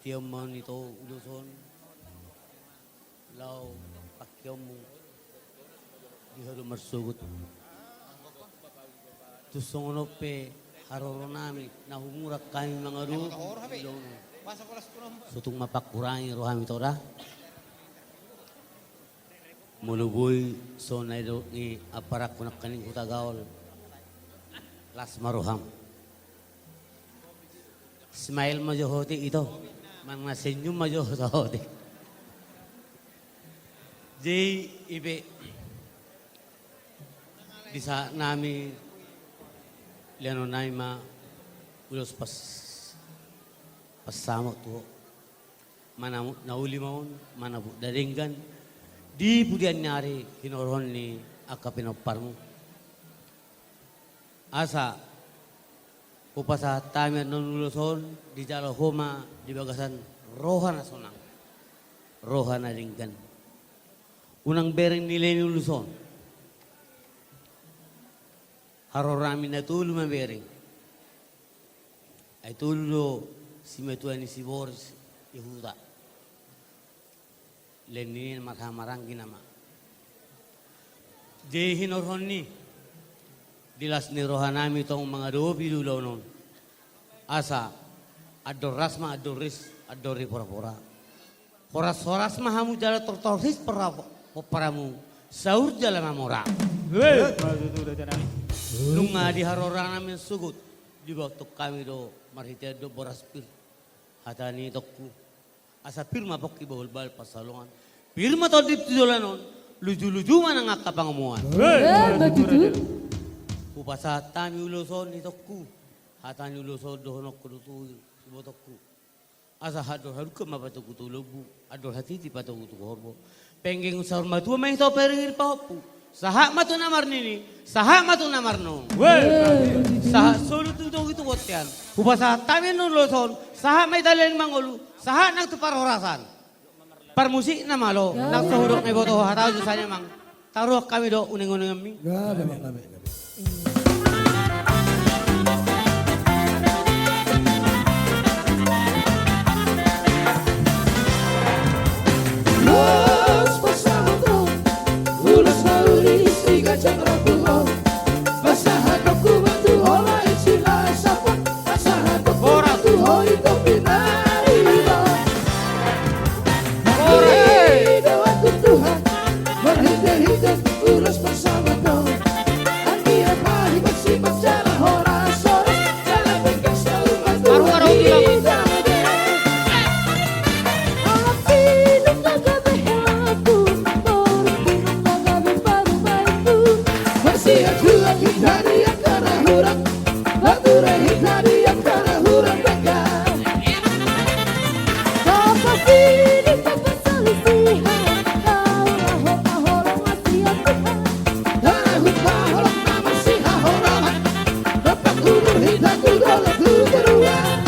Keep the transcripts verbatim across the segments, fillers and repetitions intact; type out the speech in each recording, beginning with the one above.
Ia ma on ito ulos on, laho pangkeonmu di haduan marsogot. Tung songon on pe haroro nami na humurang hami mangadopi ulaon on. So tung ma pangkurangi rohami, ito da. Molo boi so na didok ni amparanku nangkaning Hutagaol, las ma roham. Smile ma jo ho te ito, manang na senyum ma jo ho te. Jadi i pe, di sahat nami, lehonon nami ma ulos pas, pansamot tu ho. Manamot na uli ma on, manamot na denggan di pudian ni ari hinorhon ni angka pinomparmu. Asa hupasahat hami annon ulos on, dijalo ho ma di bagasan roha na sonang, roha na denggan. Unang bereng nilai ni ulos on. Haroro nami na tolu ma bereng. Ai tolu do simatua ni si Boris di huta. Lehon ni na marhahamaranggi nama. Jadi hinorhon ni, di las ni roha nami tong mangadopi do ulaon on. Asa andor ras ma andor ris, andor riporapora. Horas-horas ma hamu jala tortor ris pora-, pomparamu, saur jala mamora. Weh. Nunga diharoro nami sogot, diboto hami do marhite do boras pir. Hata ni itongku. Asa pir ma pongki bahulbahul pansalongan. Pir ma tondip tu joloan on. Luju-luju ma nang angka pangomoan. Weh, betul. Hupasahat hami ulos on, itongku. Hata ni ulos on dohononku do tu ibotongku. Asa andor hadungka ma patogu tu lombu, andor hatiti patogu tu horbo. Penggeng saur matua ma hita paringiri pahompu. Sahat ma tu na marnini, sahat ma tu na marnono. Weh. Sahat solu tu togu tu bontean. Hupasahat hami annon ulos on, sahat ma hita leleng mangolu, sahat nang tu parhorasan. Parmusik na malo, nang so hudok na iboto ho hata on jo saja mang. Taruhon hami do uning-uninganmi. Gabe, gabe, gabe. Ulos pasahaton, ulos na uli si ganjang rambu on. Pasahatonku ma tu ho ma i sila sapot. Pasahatonku ma tu ho i topi na riba. Boras. Didoaku Tuhan, marhite-hite ulos pasahaton. Anggiat ma hibasibat jala horas-horas, jala pengkes na umat. Paruar, Om, bilang. Hita be. Alam pinung na gabe helaku, boru pinung na gabe parumaenku. Marsiaduan hita di angka na hurang. Batura hita di angka na hurang denggan. Tapasidi, tapasalisihan, taulahon na holong masian Tuhan. Tarahut ma holong na masihaholongan. Dompak umur hita tu dolok tu toruan.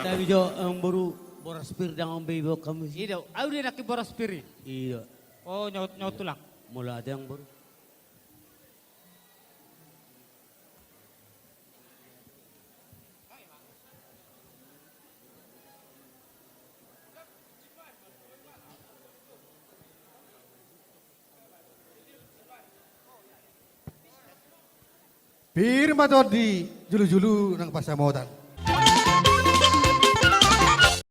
Tapi jo, amang boru, boras pir ndang on be iboan hamu. I do, au do nangkin boras pir i. I do. O, nyaut, nyaut tulang. Molo ate, amang boru. Pir ma tondi, julu-julu nang pansamotan.